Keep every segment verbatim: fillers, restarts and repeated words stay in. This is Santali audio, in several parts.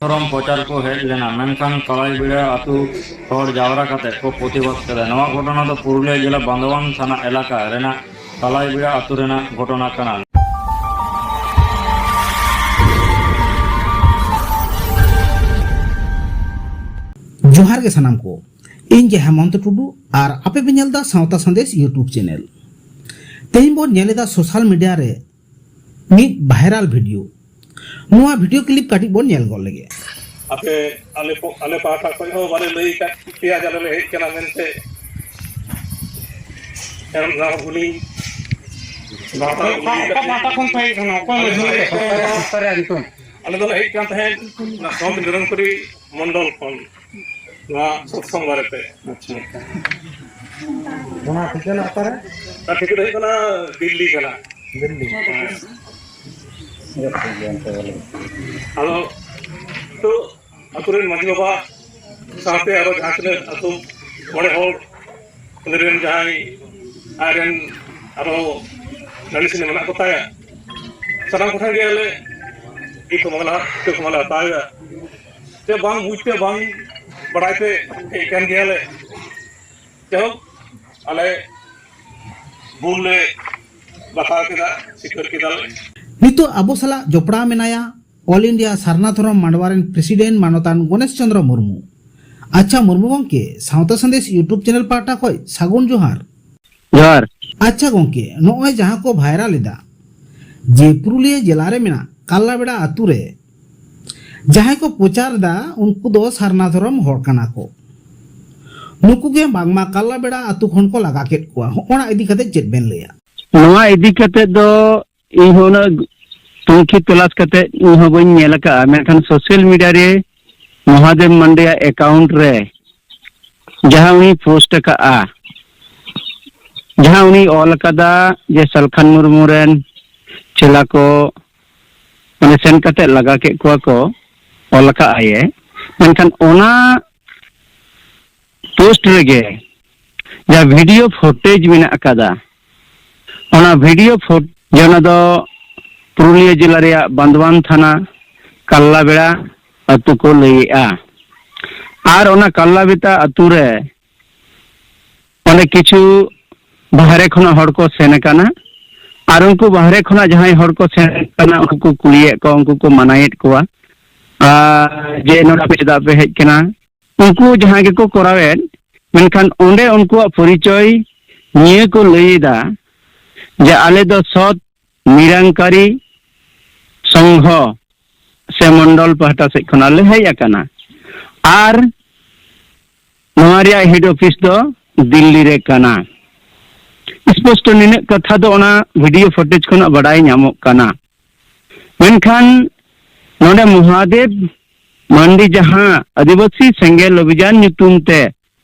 ᱫᱷᱚᱨᱚᱢ ᱯᱨᱚᱪᱟᱨ ᱠᱚ ᱦᱮᱡ ᱞᱮᱱᱟ, ᱢᱮᱱᱠᱷᱟᱱ ᱠᱟᱞᱟᱭᱵᱮᱲᱟ ᱟᱹᱛᱩ ᱦᱚᱲ ᱡᱟᱣᱨᱟ ᱠᱟᱛᱮ ᱠᱚ ᱯᱨᱚᱛᱤᱵᱟᱫ ᱠᱮᱫᱟ᱾ ᱱᱚᱣᱟ ᱜᱷᱚᱴᱚᱱᱟ ᱫᱚ ᱯᱩᱨᱩᱞᱤᱭᱟᱹ ᱡᱮᱞᱟ ᱵᱟᱸᱫᱣᱟᱱ ᱛᱷᱟᱱᱟ ᱮᱞᱟᱠᱟ ᱨᱮᱱᱟᱜ ᱠᱟᱞᱟᱭᱵᱮᱲᱟ ᱟᱹᱛᱩ ᱨᱮᱱᱟᱜ ᱜᱷᱚᱴᱚᱱᱟ ᱠᱟᱱᱟ᱾ ᱡᱚᱦᱟᱨ ᱜᱮ ᱥᱟᱱᱟᱢ ᱠᱚ, ᱤᱧ ᱜᱮ ᱦᱮᱢᱚᱱᱛᱚ ᱴᱩᱰᱩ ᱟᱨ ᱟᱯᱮ ᱯᱮ ᱧᱮᱞ ᱮᱫᱟ ᱥᱟᱶᱛᱟ ᱥᱟᱸᱫᱮᱥ YouTube ᱪᱮᱱᱮᱞ᱾ ᱛᱮᱦᱮᱧ ᱵᱚᱱ ᱧᱮᱞ ᱮᱫᱟ ᱥᱳᱥᱟᱞ ᱢᱤᱰᱤᱭᱟ ᱨᱮ ᱢᱤᱫ ᱵᱷᱟᱭᱨᱟᱞ ᱵᱷᱤᱰᱤᱭᱳ᱾ ᱱᱚᱣᱟ ᱵᱷᱤᱰᱤᱭᱳ ᱠᱞᱤᱯ ᱠᱟᱹᱴᱤᱡ ᱵᱚᱱ ᱧᱮᱞ ᱜᱚᱫ ᱞᱮᱜᱮ᱾ ᱟᱯᱮ, ᱟᱞᱮ ᱠᱚ, ᱟᱞᱮ ᱯᱟᱦᱴᱟ ᱠᱷᱚᱱ ᱦᱚᱸ ᱵᱟᱞᱮ ᱞᱟᱹᱭ ᱟᱠᱟᱫ ᱯᱮᱭᱟ ᱡᱮ ᱟᱞᱮ ᱞᱮ ᱦᱮᱡ ᱠᱟᱱᱟ ᱢᱮᱱᱛᱮ᱾ ᱮᱢ ᱱᱟ ᱦᱩᱱᱤ ᱵᱟᱯᱞᱟ ᱚᱠᱟ, ᱚᱠᱟ ᱯᱟᱦᱴᱟ ᱠᱷᱚᱱ ᱯᱮ ᱦᱮᱡ ᱠᱟᱱᱟ? ᱚᱠᱚᱭ ᱢᱟᱹᱡᱷᱤ? ᱚᱠᱟ ᱯᱟᱦᱴᱟ ᱨᱮ ᱧᱩᱛᱩᱢ? ᱟᱞᱮ ᱫᱚᱞᱮ ᱦᱮᱡ ᱠᱟᱱ ᱛᱟᱦᱮᱸᱫ ᱚᱱᱟ ᱥᱚᱝᱜᱷ ᱱᱤᱨᱚᱱᱠᱩᱨᱤ ᱢᱚᱱᱰᱚᱞ ᱠᱷᱚᱱ᱾ ᱱᱚᱣᱟ ᱥᱚᱛᱥᱚᱝ ᱵᱟᱨᱮᱛᱮ᱾ ᱟᱪᱪᱷᱟ᱾ ᱚᱱᱟ ᱴᱷᱤᱠᱟᱹᱱᱟ ᱚᱠᱟᱨᱮ? ᱚᱱᱟ ᱴᱷᱤᱠᱟᱹᱱᱟ ᱦᱩᱭᱩᱜ ᱠᱟᱱᱟ ᱫᱤᱞᱞᱤ ᱠᱟᱱᱟ᱾ ᱫᱤᱞᱞᱤ? ᱦᱮᱸ᱾ ᱟᱫᱚ ᱛᱚ ᱟᱹᱛᱩ ᱨᱮᱱ ᱢᱟᱹᱡᱷᱤ ᱵᱟᱵᱟ ᱥᱟᱶᱛᱮ ᱟᱨᱚ ᱡᱟᱦᱟᱸ ᱛᱤᱱᱟᱹᱜ ᱟᱹᱛᱩ ᱢᱚᱬᱮ ᱦᱚᱲ, ᱩᱱᱤ ᱨᱮᱱ ᱡᱟᱦᱟᱸᱭ ᱟᱡ ᱨᱮᱱ ᱟᱨᱚ ᱱᱟᱹᱞᱤᱥᱤᱱᱤ ᱢᱮᱱᱟᱜ ᱠᱚ ᱛᱟᱭᱟ, ᱥᱟᱱᱟᱢ ᱠᱚᱴᱷᱮᱱ ᱜᱮ ᱟᱞᱮ ᱤᱠᱟᱹ ᱠᱚ ᱢᱟᱞᱟ, ᱤᱠᱟᱹ ᱠᱚ ᱢᱟᱞᱟ ᱦᱟᱛᱟᱣ ᱮᱫᱟ᱾ ᱥᱮ ᱵᱟᱝ ᱵᱩᱡᱽ ᱛᱮ ᱵᱟᱝ ᱵᱟᱲᱟᱭ ᱛᱮ ᱦᱮᱡ ᱠᱟᱱ ᱜᱮᱭᱟᱞᱮ᱾ ᱡᱟᱭᱦᱳᱠ, ᱟᱞᱮ ᱵᱷᱩᱞ ᱞᱮ ᱵᱟᱛᱟᱣ ᱠᱮᱫᱟ, ᱥᱤᱠᱟᱹᱨ ᱠᱮᱫᱟᱞᱮ᱾ ᱱᱤᱛᱚᱜ ᱟᱵᱚ ᱥᱟᱞᱟᱜ ᱡᱚᱯᱲᱟᱣ ᱢᱮᱱᱟᱭᱟ ᱚᱞ ᱤᱱᱰᱤᱭᱟ ᱥᱟᱨᱱᱟ ᱫᱷᱚᱨᱚᱢ ᱢᱟᱰᱣᱟ ᱨᱮᱱ ᱯᱨᱮᱥᱤᱰᱮᱱᱴ ᱢᱟᱱᱚᱛᱟᱱ ᱜᱚᱱᱮᱥ ᱪᱚᱸᱫᱽᱨᱚ ᱢᱩᱨᱢᱩ᱾ ᱟᱪᱪᱷᱟ ᱢᱩᱨᱢᱩ ᱜᱚᱢᱠᱮ, ᱥᱟᱶᱛᱟ ᱥᱟᱸᱫᱮᱥ YouTube ᱪᱮᱱᱮᱞ ᱯᱟᱦᱴᱟ ᱠᱷᱚᱱ ᱥᱟᱹᱜᱩᱱ ᱡᱚᱦᱟᱨ᱾ ᱡᱚᱦᱟᱨ᱾ ᱟᱪᱪᱷᱟ ᱜᱚᱢᱠᱮ, ᱱᱚᱜᱼᱚᱭ ᱡᱟᱦᱟᱸ ᱠᱚ ᱵᱷᱟᱭᱨᱟᱞ ᱮᱫᱟ ᱡᱮ ᱯᱩᱨᱩᱞᱤᱭᱟᱹ ᱡᱮᱞᱟ ᱨᱮ ᱢᱮᱱᱟᱜ ᱠᱟᱞᱞᱟᱵᱮᱲᱟ ᱟᱹᱛᱩ ᱨᱮ ᱡᱟᱦᱟᱸᱭ ᱠᱚ ᱯᱨᱚᱪᱟᱨ ᱮᱫᱟ, ᱩᱱᱠᱩ ᱫᱚ ᱥᱟᱨᱱᱟ ᱫᱷᱚᱨᱚᱢ ᱦᱚᱲ ᱠᱟᱱᱟ ᱠᱚ᱾ ᱱᱩᱠᱩ ᱜᱮ ᱵᱟᱝᱢᱟ ᱠᱟᱞᱞᱟᱵᱮᱲᱟ ᱟᱹᱛᱩ ᱠᱷᱚᱱ ᱠᱚ ᱞᱟᱜᱟ ᱠᱮᱫ ᱠᱚᱣᱟ᱾ ᱦᱚᱸᱜᱼᱚᱱᱟ ᱤᱫᱤ ᱠᱟᱛᱮ ᱪᱮᱫ ᱵᱮᱱ ᱞᱟᱹᱭᱟ? ᱱᱚᱣᱟ ᱤᱫᱤ ᱠᱟᱛᱮ ᱫᱚ ᱤᱧ ᱦᱚᱸ ᱩᱱᱟᱹᱜ ᱛᱩᱱᱠᱷᱤ ᱛᱚᱞᱟᱥ ᱠᱟᱛᱮ ᱤᱧ ᱦᱚᱸ ᱵᱟᱹᱧ ᱧᱮᱞ ᱟᱠᱟᱫᱼᱟ, ᱢᱮᱱᱠᱷᱟᱱ ᱥᱳᱥᱟᱞ ᱢᱤᱰᱤᱭᱟ ᱨᱮ ᱢᱚᱦᱟᱫᱮᱵ ᱢᱟᱱᱰᱤᱭᱟᱜ ᱮᱠᱟᱣᱩᱱᱴ ᱨᱮ ᱡᱟᱦᱟᱸ ᱩᱱᱤ ᱯᱳᱥᱴ ᱟᱠᱟᱫᱼᱟ, ᱡᱟᱦᱟᱸ ᱩᱱᱤ ᱚᱞ ᱟᱠᱟᱫᱟ ᱡᱮ ᱥᱟᱞᱠᱷᱟᱱ ᱢᱩᱨᱢᱩ ᱨᱮᱱ ᱪᱮᱞᱟ ᱠᱚ ᱢᱟᱱᱮ ᱥᱮᱱ ᱠᱟᱛᱮ ᱞᱟᱜᱟ ᱠᱮᱫ ᱠᱚᱣᱟ ᱠᱚ, ᱚᱞ ᱟᱠᱟᱫ ᱟᱭᱮ, ᱢᱮᱱᱠᱷᱟᱱ ᱚᱱᱟ ᱯᱳᱥᱴ ᱨᱮᱜᱮ ᱡᱟᱦᱟᱸ ᱵᱷᱤᱰᱤᱭᱳ ᱯᱷᱩᱴᱮᱡᱽ ᱢᱮᱱᱟᱜ ᱟᱠᱟᱫᱟ, ᱚᱱᱟ ᱵᱷᱤᱰᱤᱭᱳ ᱯᱷᱩᱴ-, ᱡᱟᱦᱟᱸ ᱫᱚ ᱯᱩᱨᱩᱞᱤᱭᱟᱹ ᱡᱮᱞᱟ ᱨᱮᱭᱟᱜ ᱵᱟᱸᱫᱣᱟᱱ ᱛᱷᱟᱱᱟ ᱠᱟᱞᱞᱟᱵᱮᱲᱟ ᱟᱹᱛᱩ ᱠᱚ ᱞᱟᱹᱭᱮᱜᱼᱟ᱾ ᱟᱨ ᱚᱱᱟ ᱠᱟᱞᱞᱟᱵᱮᱛᱟ ᱟᱹᱛᱩ ᱨᱮ ᱚᱸᱰᱮ ᱠᱤᱪᱷᱩ ᱵᱟᱦᱨᱮ ᱠᱷᱚᱱᱟᱜ ᱦᱚᱲ ᱠᱚ ᱥᱮᱱ ᱟᱠᱟᱱᱟ᱾ ᱟᱨ ᱩᱱᱠᱩ ᱵᱟᱦᱨᱮ ᱠᱷᱚᱱᱟᱜ ᱡᱟᱦᱟᱸᱭ ᱦᱚᱲ ᱠᱚ ᱥᱮᱱ ᱟᱠᱟᱱᱟ, ᱩᱱᱠᱩ ᱠᱚ ᱠᱩᱞᱤᱭᱮᱫ ᱠᱚᱣᱟ, ᱩᱱᱠᱩ ᱠᱚ ᱢᱟᱱᱟᱭᱮᱫ ᱠᱚᱣᱟ, ᱟᱨ ᱡᱮ ᱱᱚᱰᱮ ᱟᱯᱮ ᱪᱮᱫᱟᱜ ᱯᱮ ᱦᱮᱡ ᱠᱟᱱᱟ? ᱩᱱᱠᱩ ᱡᱟᱦᱟᱸ ᱜᱮᱠᱚ ᱠᱚᱨᱟᱣᱮᱫ, ᱢᱮᱱᱠᱷᱟᱱ ᱚᱸᱰᱮ ᱩᱱᱠᱩᱣᱟᱜ ᱯᱚᱨᱤᱪᱚᱭ ᱱᱤᱭᱟᱹ ᱠᱚ ᱞᱟᱹᱭ ᱮᱫᱟ ᱡᱮ ᱟᱞᱮ ᱫᱚ ᱥᱚᱛ ᱱᱤᱨᱟᱝᱠᱟᱨᱤ ᱥᱚᱝᱜᱷᱚ ᱥᱮ ᱢᱚᱱᱰᱚᱞ ᱯᱟᱦᱴᱟ ᱥᱮᱫ ᱠᱷᱚᱱᱟᱜ ᱞᱮ ᱦᱮᱡ ᱟᱠᱟᱱᱟ᱾ ᱟᱨ ᱱᱚᱣᱟ ᱨᱮᱭᱟᱜ ᱦᱮᱰ ᱚᱯᱷᱤᱥ ᱫᱚ ᱫᱤᱞᱞᱤ ᱨᱮ ᱠᱟᱱᱟ᱾ ᱥᱯᱚᱥᱴᱚ ᱱᱤᱱᱟᱹᱜ ᱠᱟᱛᱷᱟ ᱫᱚ ᱚᱱᱟ ᱵᱷᱤᱰᱤᱭᱳ ᱯᱷᱩᱴᱮᱡᱽ ᱠᱷᱚᱱᱟᱜ ᱵᱟᱰᱟᱭ ᱧᱟᱢᱚᱜ ᱠᱟᱱᱟ᱾ ᱢᱮᱱᱠᱷᱟᱱ ᱱᱚᱰᱮ ᱢᱚᱦᱟᱫᱮᱵ ᱢᱟᱱᱰᱤ ᱡᱟᱦᱟᱸ ᱟᱹᱫᱤᱵᱟᱹᱥᱤ ᱥᱮᱸᱜᱮᱞ ᱚᱵᱷᱤᱡᱟᱱ ᱧᱩᱛᱩᱢ ᱛᱮ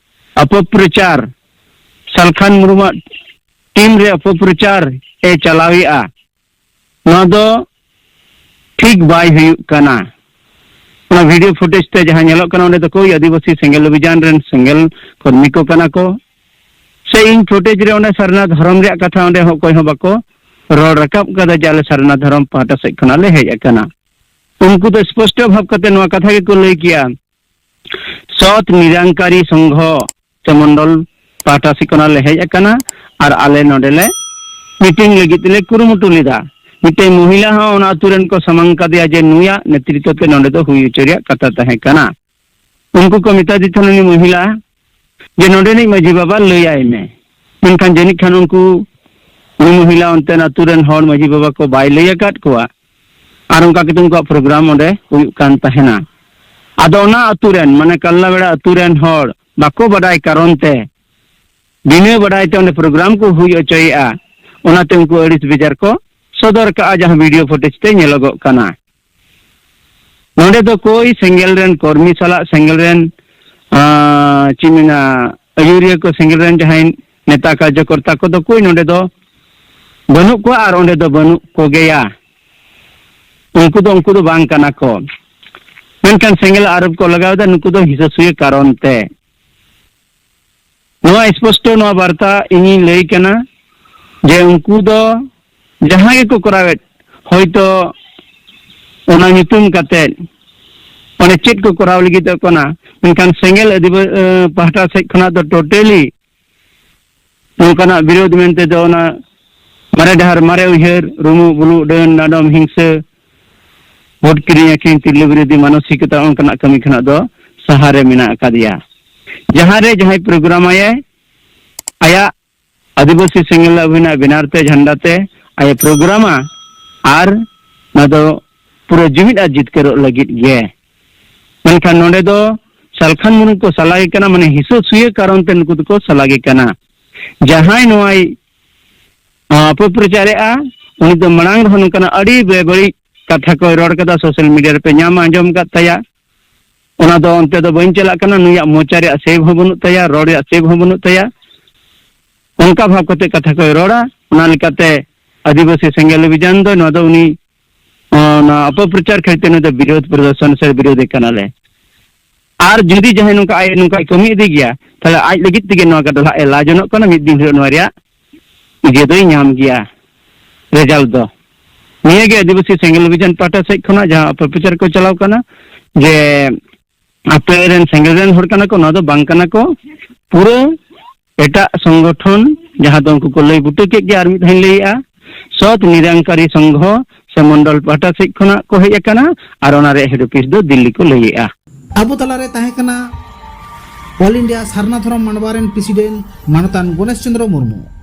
ᱚᱯᱚᱯᱨᱚᱪᱟᱨ, ᱥᱟᱞᱠᱷᱟᱱ ᱢᱩᱨᱢᱩᱣᱟᱜ ᱴᱤᱢ ᱨᱮ ᱚᱯᱚᱯᱨᱚᱪᱟᱨ ᱮ ᱪᱟᱞᱟᱣᱮᱫᱼᱟ, ᱱᱚᱣᱟ ᱫᱚ ᱴᱷᱤᱠ ᱵᱟᱭ ᱦᱩᱭᱩᱜ ᱠᱟᱱᱟ᱾ ᱚᱱᱟ ᱵᱷᱤᱰᱤᱭᱳ ᱯᱷᱩᱴᱮᱡᱽ ᱛᱮ ᱡᱟᱦᱟᱸ ᱧᱮᱞᱚᱜ ᱠᱟᱱᱟ, ᱚᱸᱰᱮ ᱫᱚ ᱠᱳᱭ ᱟᱹᱫᱤᱵᱟᱹᱥᱤ ᱥᱮᱸᱜᱮᱞ ᱚᱵᱷᱤᱡᱟᱱ ᱨᱮᱱ ᱥᱮᱸᱜᱮᱞ ᱠᱚᱨᱢᱤ ᱠᱚ ᱠᱟᱱᱟ ᱠᱚ, ᱥᱮ ᱤᱧ ᱯᱷᱩᱴᱮᱡᱽ ᱨᱮ ᱚᱸᱰᱮ ᱥᱟᱨᱱᱟ ᱫᱷᱚᱨᱚᱢ ᱨᱮᱭᱟᱜ ᱠᱟᱛᱷᱟ ᱚᱸᱰᱮ ᱦᱚᱸ ᱚᱠᱚᱭ ᱦᱚᱸ ᱵᱟᱠᱚ ᱨᱚᱲ ᱨᱟᱠᱟᱵ ᱠᱟᱫᱟ ᱡᱮ ᱟᱞᱮ ᱥᱟᱨᱱᱟ ᱫᱷᱚᱨᱚᱢ ᱯᱟᱦᱴᱟ ᱥᱮᱫ ᱠᱷᱚᱱᱟᱜ ᱞᱮ ᱦᱮᱡ ᱟᱠᱟᱱᱟ᱾ ᱩᱱᱠᱩ ᱫᱚ ᱥᱯᱚᱥᱴᱚ ᱵᱷᱟᱵᱽ ᱠᱟᱛᱮ ᱱᱚᱣᱟ ᱠᱟᱛᱷᱟ ᱜᱮᱠᱚ ᱞᱟᱹᱭ ᱠᱮᱭᱟ, ᱥᱚᱛ ᱱᱤᱨᱟᱝᱠᱟᱨᱤ ᱥᱚᱝᱜᱷᱚ ᱥᱮ ᱢᱚᱱᱰᱚᱞ ᱯᱟᱦᱴᱟ ᱥᱮᱫ ᱠᱷᱚᱱᱟᱜ ᱞᱮ ᱦᱮᱡ ᱟᱠᱟᱱᱟ ᱟᱨ ᱟᱞᱮ ᱱᱚᱰᱮ ᱞᱮ ᱢᱤᱴᱤᱝ ᱞᱟᱹᱜᱤᱫ ᱞᱮ ᱠᱩᱨᱩᱢᱩᱴᱩ ᱞᱮᱫᱟ᱾ ᱢᱤᱫᱴᱮᱱ ᱢᱚᱦᱤᱞᱟ ᱦᱚᱸ ᱚᱱᱟ ᱟᱹᱛᱩ ᱨᱮᱱ ᱠᱚ ᱥᱟᱢᱟᱝ ᱠᱟᱫᱮᱭᱟ ᱡᱮ ᱱᱩᱭᱟᱜ ᱱᱮᱛᱨᱤᱛᱵ ᱛᱮ ᱱᱚᱰᱮ ᱫᱚ ᱦᱩᱭ ᱦᱚᱪᱚ ᱨᱮᱭᱟᱜ ᱠᱟᱛᱷᱟ ᱛᱟᱦᱮᱸ ᱠᱟᱱᱟ᱾ ᱩᱱᱠᱩ ᱠᱚ ᱢᱮᱛᱟ ᱫᱮ ᱛᱟᱦᱮᱱᱟ ᱩᱱᱤ ᱢᱚᱦᱤᱞᱟ ᱡᱮ ᱱᱚᱰᱮᱱᱤᱡ ᱢᱟᱹᱡᱷᱤ ᱵᱟᱵᱟ ᱞᱟᱹᱭᱟᱭ ᱢᱮ᱾ ᱢᱮᱱᱠᱷᱟᱱ ᱡᱟᱹᱱᱤᱡ ᱠᱷᱟᱱ ᱩᱱᱠᱩ, ᱩᱱᱤ ᱢᱚᱦᱤᱞᱟ ᱚᱱᱛᱮᱱ ᱟᱹᱛᱩ ᱨᱮᱱ ᱦᱚᱲ ᱢᱟᱹᱡᱷᱤ ᱵᱟᱵᱟ ᱠᱚ ᱵᱟᱭ ᱞᱟᱹᱭ ᱟᱠᱟᱫ ᱠᱚᱣᱟ᱾ ᱟᱨ ᱚᱱᱠᱟ ᱠᱟᱛᱮ ᱩᱱᱠᱩᱣᱟᱜ ᱯᱨᱳᱜᱨᱟᱢ ᱚᱸᱰᱮ ᱦᱩᱭᱩᱜ ᱠᱟᱱ ᱛᱟᱦᱮᱱᱟ᱾ ᱟᱫᱚ ᱚᱱᱟ ᱟᱹᱛᱩ ᱨᱮᱱ, ᱢᱟᱱᱮ ᱠᱟᱞᱞᱟᱵᱮᱲᱟ ᱟᱹᱛᱩ ᱨᱮᱱ ᱦᱚᱲ ᱵᱟᱠᱚ ᱵᱟᱰᱟᱭ ᱠᱟᱨᱚᱱ ᱛᱮ, ᱵᱤᱱᱟᱹ ᱵᱟᱰᱟᱭ ᱛᱮ ᱚᱸᱰᱮ ᱯᱨᱳᱜᱨᱟᱢ ᱠᱚ ᱦᱩᱭ ᱦᱚᱪᱚᱭᱮᱫᱼᱟ᱾ ᱚᱱᱟᱛᱮ ᱩᱱᱠᱩ ᱟᱹᱲᱤᱥ ᱵᱮᱡᱟᱨ ᱠᱚ ᱥᱚᱫᱚᱨ ᱠᱟᱜᱼᱟ, ᱡᱟᱦᱟᱸ ᱵᱷᱤᱰᱤᱭᱳ ᱯᱷᱩᱴᱮᱡᱽ ᱛᱮ ᱧᱮᱞᱚᱜᱚᱜ ᱠᱟᱱᱟ᱾ ᱱᱚᱰᱮ ᱫᱚ ᱠᱳᱭ ᱥᱮᱸᱜᱮᱞ ᱨᱮᱱ ᱠᱚᱨᱢᱤ ᱥᱟᱞᱟᱜ ᱥᱮᱸᱜᱮᱞ ᱨᱮᱱ, ᱟᱸ, ᱪᱮᱫ ᱢᱮᱱᱟ, ᱟᱹᱭᱩᱨᱤᱭᱟᱹ ᱠᱚ, ᱥᱮᱸᱜᱮᱞ ᱨᱮᱱ ᱡᱟᱦᱟᱸᱭ ᱱᱮᱛᱟ ᱠᱟᱨᱡᱚᱠᱚᱨᱛᱟ ᱠᱚᱫᱚ ᱠᱳᱭ ᱱᱚᱰᱮ ᱫᱚ ᱵᱟᱹᱱᱩᱜ ᱠᱚᱣᱟ ᱟᱨ ᱚᱸᱰᱮ ᱫᱚ ᱵᱟᱹᱱᱩᱜ ᱠᱚᱜᱮᱭᱟ᱾ ᱩᱱᱠᱩ ᱫᱚ, ᱩᱱᱠᱩ ᱫᱚ ᱵᱟᱝ ᱠᱟᱱᱟ ᱠᱚ᱾ ᱢᱮᱱᱠᱷᱟᱱ ᱥᱮᱸᱜᱮᱞ ᱟᱨᱳᱯ ᱠᱚ ᱞᱟᱜᱟᱣ ᱮᱫᱟ ᱱᱩᱠᱩ ᱫᱚ ᱦᱤᱥᱟᱹ ᱥᱩᱭᱟᱹ ᱠᱟᱨᱚᱱ ᱛᱮ᱾ ᱱᱚᱣᱟ ᱥᱯᱚᱥᱴᱚ ᱱᱚᱣᱟ ᱵᱟᱨᱛᱟ ᱤᱧᱤᱧ ᱞᱟᱹᱭ ᱠᱟᱱᱟ ᱡᱮ ᱩᱱᱠᱩ ᱫᱚ ᱡᱟᱦᱟᱸ ᱜᱮᱠᱚ ᱠᱚᱨᱟᱣᱮᱫ, ᱦᱚᱭᱛᱚ ᱚᱱᱟ ᱧᱩᱛᱩᱢ ᱠᱟᱛᱮᱫ ᱚᱱᱮ ᱪᱮᱫ ᱠᱚ ᱠᱚᱨᱟᱣ ᱞᱟᱹᱜᱤᱫᱚᱜ ᱠᱟᱱᱟ᱾ ᱢᱮᱱᱠᱷᱟᱱ ᱥᱮᱸᱜᱮᱞ ᱟᱹᱫᱤᱵᱟᱹ-, ᱮ, ᱯᱟᱦᱴᱟ ᱥᱮᱫ ᱠᱷᱚᱱᱟᱜ ᱫᱚ totally ᱱᱚᱝᱠᱟᱱᱟᱜ ᱵᱤᱨᱳᱫᱷ ᱢᱮᱱᱛᱮ ᱫᱚ ᱚᱱᱟ ᱢᱟᱨᱮ ᱰᱟᱦᱟᱨ, ᱢᱟᱨᱮ ᱩᱭᱦᱟᱹᱨ, ᱨᱩᱢᱩᱜ ᱵᱩᱞᱩᱜ, ᱰᱟᱹᱱ ᱰᱟᱸᱰᱚᱢ, ᱦᱤᱝᱥᱟᱹ, ᱵᱷᱳᱴ ᱠᱤᱨᱤᱧ ᱟᱹᱠᱷᱨᱤᱧ, ᱛᱤᱨᱞᱟᱹ ᱵᱤᱨᱳᱫᱷᱤ ᱢᱟᱱᱚᱥᱤᱠᱚᱛᱟ, ᱚᱱᱠᱟᱱᱟᱜ ᱠᱟᱹᱢᱤ ᱠᱷᱚᱱᱟᱜ ᱫᱚ ᱥᱟᱦᱟᱨᱮ ᱢᱮᱱᱟᱜ ᱟᱠᱟᱫᱮᱭᱟ᱾ ᱡᱟᱦᱟᱸᱨᱮ ᱡᱟᱦᱟᱸᱭ program ᱟᱭᱟᱭ, ᱟᱭᱟᱜ ᱟᱹᱫᱤᱵᱟᱹᱥᱤ ᱥᱮᱸᱜᱮᱞ ᱟᱹᱵᱷᱤᱱᱟᱜ banner ᱛᱮ, ᱡᱷᱟᱱᱰᱟ ᱛᱮ ᱟᱡ ᱮ ᱯᱨᱳᱜᱨᱟᱢᱟ, ᱟᱨ ᱱᱚᱣᱟ ᱫᱚ ᱯᱩᱨᱟᱹ ᱡᱩᱢᱤᱫ ᱟᱨ ᱡᱤᱛᱠᱟᱹᱨᱚᱜ ᱞᱟᱹᱜᱤᱫ ᱜᱮ᱾ ᱢᱮᱱᱠᱷᱟᱱ ᱱᱚᱰᱮ ᱫᱚ ᱥᱟᱞᱠᱷᱟᱱ ᱢᱩᱨᱢᱩ ᱠᱚ ᱥᱟᱞᱟᱜᱮ ᱠᱟᱱᱟ, ᱢᱟᱱᱮ ᱦᱤᱥᱟᱹ ᱥᱩᱭᱟᱹ ᱠᱟᱨᱚᱱ ᱛᱮ ᱱᱩᱠᱩ ᱫᱚᱠᱚ ᱥᱟᱞᱟᱜᱮ ᱠᱟᱱᱟ᱾ ᱡᱟᱦᱟᱸᱭ ᱱᱚᱣᱟᱭ, ᱟᱸ, ᱚᱯᱚᱯᱨᱚᱪᱟᱨᱮᱜᱼᱟ, ᱩᱱᱤ ᱫᱚ ᱢᱟᱲᱟᱝ ᱨᱮᱦᱚᱸ ᱱᱚᱝᱠᱟᱱᱟᱜ ᱟᱹᱰᱤ ᱵᱮᱵᱟᱹᱲᱤᱡ ᱠᱟᱛᱷᱟ ᱠᱚᱭ ᱨᱚᱲ ᱠᱟᱫᱟ, social media ᱨᱮᱯᱮ ᱧᱟᱢ ᱟᱸᱡᱚᱢ ᱟᱠᱟᱫ ᱛᱟᱭᱟ᱾ ᱚᱱᱟ ᱫᱚ ᱚᱱᱛᱮ ᱫᱚ ᱵᱟᱹᱧ ᱪᱟᱞᱟᱜ ᱠᱟᱱᱟ᱾ ᱱᱩᱭᱟᱜ ᱢᱚᱪᱟ ᱨᱮᱭᱟᱜ ᱥᱮᱵᱽ ᱦᱚᱸ ᱵᱟᱹᱱᱩᱜ ᱛᱟᱭᱟ, ᱨᱚᱲ ᱨᱮᱭᱟᱜ ᱥᱮᱵᱽ ᱦᱚᱸ ᱵᱟᱹᱱᱩᱜ ᱛᱟᱭᱟ᱾ ᱚᱱᱠᱟ ᱵᱷᱟᱵᱽ ᱠᱟᱛᱮ ᱠᱟᱛᱷᱟ ᱠᱚᱭ ᱨᱚᱲᱟ᱾ ᱚᱱᱟ ᱞᱮᱠᱟᱛᱮ ᱟᱹᱫᱤᱵᱟᱹᱥᱤ ᱥᱮᱸᱜᱮᱞ ᱚᱵᱷᱤᱡᱟᱱ ᱫᱚ ᱱᱚᱣᱟ ᱫᱚ ᱩᱱᱤ, ᱚᱱᱟ ᱚᱯᱚᱯᱨᱚᱪᱟᱨ ᱠᱷᱟᱹᱛᱤᱨ ᱛᱮ ᱱᱩᱭ ᱫᱚ ᱵᱤᱨᱳᱫᱷ ᱯᱨᱚᱫᱚᱨᱥᱚᱱ ᱥᱮ ᱵᱤᱨᱳᱫᱷ ᱮ ᱠᱟᱱᱟᱞᱮ᱾ ᱟᱨ ᱡᱩᱫᱤ ᱡᱟᱦᱟᱸᱭ ᱱᱚᱝᱠᱟ ᱟᱡ ᱱᱚᱝᱠᱟᱭ ᱠᱟᱹᱢᱤ ᱤᱫᱤ ᱜᱮᱭᱟ, ᱛᱟᱦᱞᱮ ᱟᱡ ᱞᱟᱹᱜᱤᱫ ᱛᱮᱜᱮ ᱱᱚᱣᱟ ᱜᱟᱰᱞᱟᱜ ᱮ ᱞᱟ ᱡᱚᱱᱚᱜ ᱠᱟᱱᱟ᱾ ᱢᱤᱫ ᱫᱤᱱ ᱦᱤᱞᱳᱜ ᱱᱚᱣᱟ ᱨᱮᱭᱟᱜ ᱤᱭᱟᱹ ᱫᱚᱭ ᱧᱟᱢ ᱜᱮᱭᱟ, result ᱫᱚ᱾ ᱱᱤᱭᱟᱹ ᱜᱮ ᱟᱹᱫᱤᱵᱟᱹᱥᱤ ᱥᱮᱸᱜᱮᱞ ᱚᱵᱷᱤᱡᱟᱱ ᱯᱟᱦᱴᱟ ᱥᱮᱫ ᱠᱷᱚᱱᱟᱜ ᱡᱟᱦᱟᱸ ᱚᱯᱚᱯᱨᱚᱪᱟᱨ ᱠᱚ ᱪᱟᱞᱟᱣ ᱠᱟᱱᱟ, ᱡᱮ ᱟᱯᱮ ᱨᱮᱱ ᱥᱮᱸᱜᱮᱞ ᱨᱮᱱ ᱦᱚᱲ ᱠᱟᱱᱟ ᱠᱚ, ᱱᱚᱣᱟ ᱫᱚ ᱵᱟᱝ ᱠᱟᱱᱟ ᱠᱚ, ᱯᱩᱨᱟᱹ ᱮᱴᱟᱜ ᱥᱚᱝᱜᱚᱴᱷᱚᱱ, ᱡᱟᱦᱟᱸ ᱫᱚ ᱩᱱᱠᱩ ᱠᱚ ᱞᱟᱹᱭ ᱵᱩᱴᱟᱹ ᱠᱮᱫ ᱜᱮᱭᱟ, ᱟᱨ ᱢᱤᱫ ᱫᱷᱟᱣ ᱤᱧ ᱞᱟᱹᱭᱮᱜᱼᱟ, ᱥᱚᱛ ᱱᱤᱨᱟᱝᱠᱟᱨᱤ ᱥᱚᱝᱜᱷᱚ ᱥᱮ ᱢᱚᱱᱰᱚᱞ ᱯᱟᱦᱴᱟ ᱥᱮᱫ ᱠᱷᱚᱱᱟᱜ ᱠᱚ ᱦᱮᱡ ᱟᱠᱟᱱᱟ, ᱟᱨ ᱚᱱᱟ ᱨᱮᱭᱟᱜ head office ᱫᱚ ᱫᱤᱞᱞᱤ ᱠᱚ ᱞᱟᱹᱭᱮᱜᱼᱟ᱾ ᱟᱵᱚ ᱛᱟᱞᱟᱨᱮ ᱛᱟᱦᱮᱸ ᱠᱟᱱᱟ All India ᱥᱟᱨᱱᱟ ᱫᱷᱚᱨᱚᱢ ᱢᱟᱰᱣᱟ ᱨᱮᱱ president ᱢᱟᱱᱚᱛᱟᱱ ᱜᱚᱱᱮᱥ ᱪᱚᱸᱫᱽᱨᱚ ᱢᱩᱨᱢᱩ᱾